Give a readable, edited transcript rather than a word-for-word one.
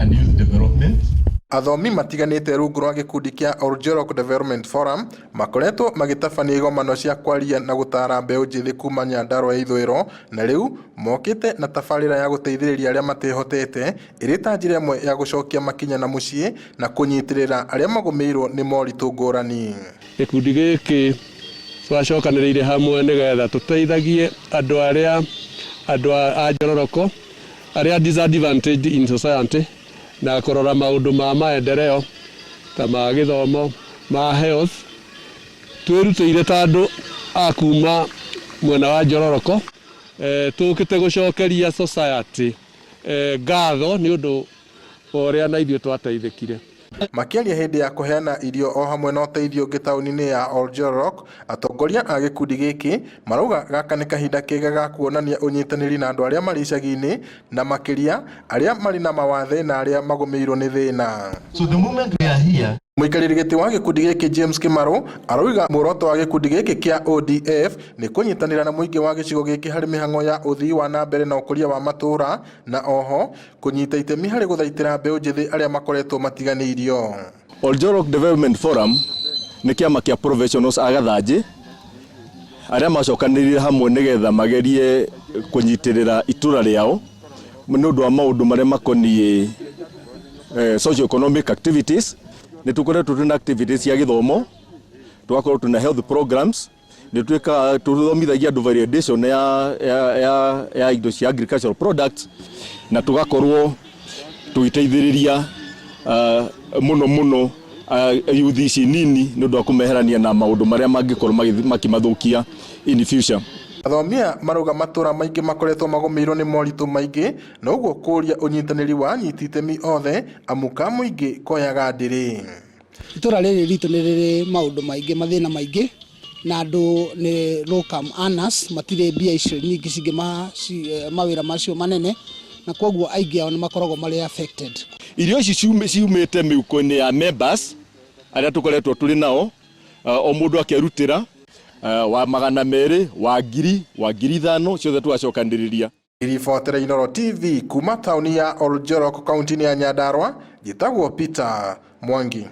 And youth development. Athomi matiganĩte rungu rwa gĩkundi kĩa Oljorok Development Forum makoretwo magĩtabania igomano cia kwaria na gũtaara mbeũ njĩthĩ kuma Nyandarua ya ithũĩro, na rĩu mokĩte na tabarĩra ya gũteithĩrĩria arĩa matehotete ĩrĩ ta njĩra ĩmwe ya gũcokia makinya na mũciĩ na kũnyitĩrĩra arĩa magũmĩirwo nĩ moritũ ngũrani. Gĩkundi gĩkĩ twacokanĩrĩire hamwe nĩgetha tũteithagie andũ arĩa andũ a Njororoko arĩa disadvantaged in society, na kũrora maũndũ ma maendeleo ta ma gĩthomo, ma health. Twĩrutĩire ta andũ a kuma mwena wa Njororoko, tũkĩte gũcokeria society ngatho nĩ ũndũ wa ũrĩa na ithuĩ twateithĩkire. Makĩaria hĩndĩ ya kũheana irio o hamwe na ũteithio ũngĩ taũni-inĩ ya Oljorok, atongoria a gĩkundi gĩkĩ marauga gaka nĩ kahinda kega ga kuonania ũnyitanĩri na andũ arĩa marĩ icagi-inĩ, na makĩria arĩa marĩ na mawathe na arĩa magũmĩirwo nĩ thĩna. So the moment we are here, Mũikarĩri gĩtĩ wa gĩkundi gĩkĩ James Kĩmarũ arauga muoroto wa gĩkundi gĩkĩ kĩa ODF nĩ kũnyitanĩra na mũingĩ wa gĩcigo gĩkĩ harĩ mĩhang'o ya ũthii wa na mbere na ũkũria wa matũũra, na oho kũnyita itemi harĩ gũthaitĩra mbeũ njĩthĩ arĩa makoretwo matiganĩirio. Oljorok Development Forum nĩ kĩama kĩa professionals a Gathanjĩ arĩa macokanĩrĩire hamwe nĩgetha magerie kũnyitĩrĩra itũra rĩao nĩ ũndũ wa maũndũ marĩa makoniĩ socio-economic activities. Nĩ tũkoretwo twĩna activities cia gĩthomo, tũgakorwo twĩna health programs, nĩ twĩkaga tũthomithagia andũ validation ya indo cia agricultural products, na tũgakorwo tũgĩteithĩrĩria mũno mũno youth ici nini nĩ ũndũ wa kũmeherania na maũndũ marĩa mangĩkorwo makĩmathũkia in future. Athomi aya marauga matũra maingĩ makoretwo magũmĩirwo nĩ moritũ maingĩ, na ũguo kũũria ũnyitanĩri wa anyiti itemi othe amu ka mũingĩ koyaga ndĩrĩ. Itũra rĩrĩ ritũ nĩ rĩrĩ maũndũ maingĩ, mathĩna maingĩ, na andũ nĩ low income earners, matirĩ mbia icio nyingĩ cingĩmaha mawĩra macio manene, na koguo aingĩ ao nĩ makoragwo marĩ affected. Irio ici ciumĩte mĩhuko-inĩ ya members arĩa tũkoretwo tũrĩ nao, o mũndũ akerutĩra wa 200, wa 1,000, wa 5,000, ciothe tũgacokanĩrĩria. Ribotera Inooro TV kuma taũni ya Oljorok, kaunti-inĩ ya Nyandarua, njĩtagwo Peter Mwangi.